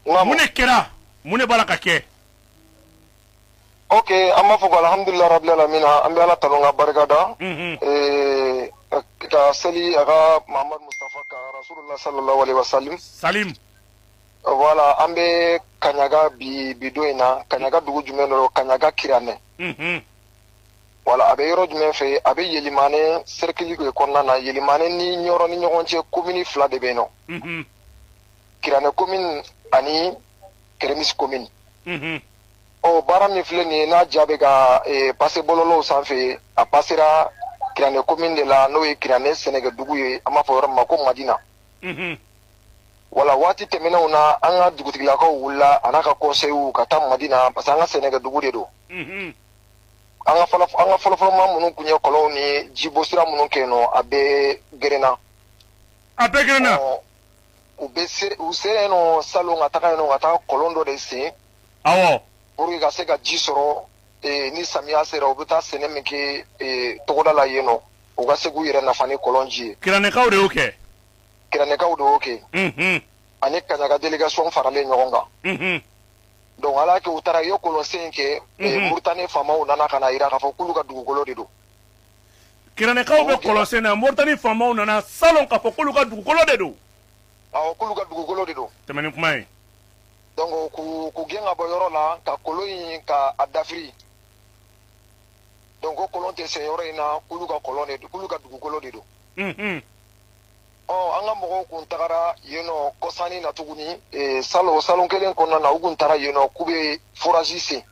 Mun de kɛra? Mun de b'a la ka kɛ? Ok, an b'a fɔ ko alhamdulilah rabbil alamina, an bɛ Ala tanu ka barika da. Ka seli a ka Muhammad Mustafa ka Rasulullah sallallahu alaihi wasallam. Salim. Voilà, an bɛ Kaɲaga bi bi don in na. Kaɲaga dugu jumɛn don? Kaɲaga Kiranɛ. Voilà, a bɛ yɔrɔ jumɛn fɛ? A bɛ Yelimane cercle de kɔnɔna na. Yelimane ni Ɲɔrɔ ni ɲɔgɔn cɛ, commune fila de bɛ yen nɔ. Kiranɛ commune ani Keremis commune. Ɔ, baara min filɛ nin ye, n'a ja bɛ ka passer bɔlɔlɔw sanfɛ, a passera Kiranɛ commune de la, n'o ye Kiranɛ sɛnɛkɛdugu ye, an b'a fɔ yɔrɔ min ma ko Madina. Wala waati tɛmɛnenw na, an ka dugutigilakaw wulila a n'a ka conseils ka taa Madina, parce que an ka sɛnɛkɛdugu de don. An ka fɔlɔfɔlɔma minnu tun ye kɔlɔnw ni jibɔsira minnu kɛ yen nɔ, a bɛɛ gerenna. A bɛɛ gerenna. U bɛ se, u sera yen nɔ salon ka taga yen nɔ ka taa kɔlɔn dɔ de sen. Pour que ka se ka ji sɔrɔ, ni samiya sera, u bɛ taa sɛnɛ min kɛ togoda la yen nɔ, u ka se k'u yɛrɛ nafa ni kɔlɔn ji ye. Kiranɛkaw de y'o kɛ. Kiranɛkaw de y'o kɛ. Ani Kaɲaga délégation faralen ɲɔgɔn kan. Donc ala kɛ, u taara, u ye kɔlɔn sen kɛ. Mauritanie faamaw nana ka na yira k'a fɔ k'olu ka dugukolo de don. Kiranɛkaw bɛ kɔlɔn sen na, Mauritanie faamaw nana salon k'a fɔ k'olu ka dugukolo de don. Awɔ, k'olu ka dugukolo de don. Tɛmɛ ni kuma ye. Donc k'u gɛn ka bɔ yɔrɔ la, ka kolon in ka a dafiri. Donc ko kolon tɛ sen yɔrɔ in na, k'olu ka kɔlɔn de don, k'olu ka dugukolo de don. Ɔ, an ka mɔgɔw kun tagara yen nɔ kɔsanni na tuguni, salon salon kelen kɔnɔna na, u kun taara yen nɔ k'u bɛ forage sen.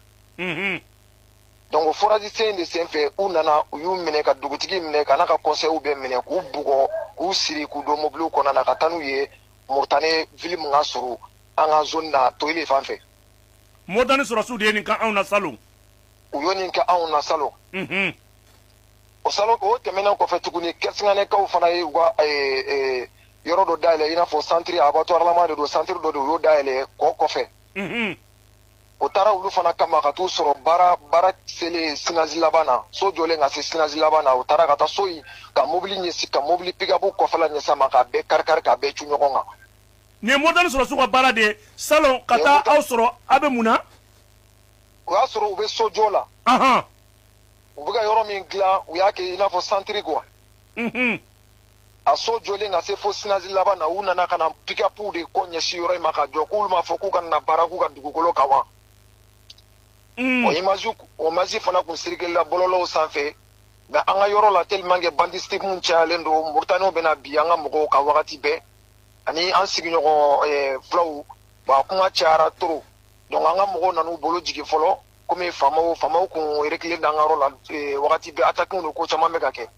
Donc forage sen de senfɛ, u nana, u y'u minɛ, ka dugutigi minɛ, ka n'a ka conseils bɛɛ minɛ, k'u bugɔ, k'u siri, k'u don mobiliw kɔnɔna na ka taa n'u ye Mauritanie ville min ka surun an ka zone na, Toyile fan fɛ. Mauritanie sɔrɔsiw de ye nin kɛ anw na salon. U y'o nin kɛ anw na salon. O salon o tɛmɛnen kɔfɛ tuguni, Kɛrisinganɛkaw fana ye u ka yɔrɔ dɔ dayɛlɛ, i n'a fɔ centre abattoir lama de don, centre dɔ de, u y'o dayɛlɛ kɔ kɔfɛ. O taara olu fana kama ka t'u sɔrɔ baara selen sinasi laban na, so jɔlen ka se sinasi laban na. U taara ka taa so in ka mobili ɲɛsin, ka mobili pick-up kɔfɛla ɲɛsin a ma, k'a bɛɛ kari kari, k'a bɛɛ cu ɲɔgɔn kan. Nin ye Mauritanie sɔrɔsiw ka baara de ye salon, ka taa aw sɔrɔ aw bɛ mun na? O y'a sɔrɔ u bɛ so jɔ la. U bɛ ka yɔrɔ min dilan, u y'a kɛ i n'a fɔ centre quoi. A so jɔlen ka se fo sinasi laban na, u nana ka na pick-up de kɔ ɲɛsin yɔrɔ in ma ka jɔ, k'olu m'a fɔ k'u ka na baara k'u ka dugukolo kan wa. O image fana kun circulé la bɔlɔlɔw sanfɛ. Mais an ka yɔrɔ la, tellement que banditisme cayalen don, Mauritaniens bɛna bi an ka mɔgɔw kan wagati bɛɛ, ani an sigiɲɔgɔn fulaw. Bon, a kuma cayara trop, donc an ka mɔgɔw nan'u bolo jigin fɔlɔ, komi faamaw kun reculer d'an ka yɔrɔ la wagati bɛɛ, attaque ni ko caman bɛ ka kɛ.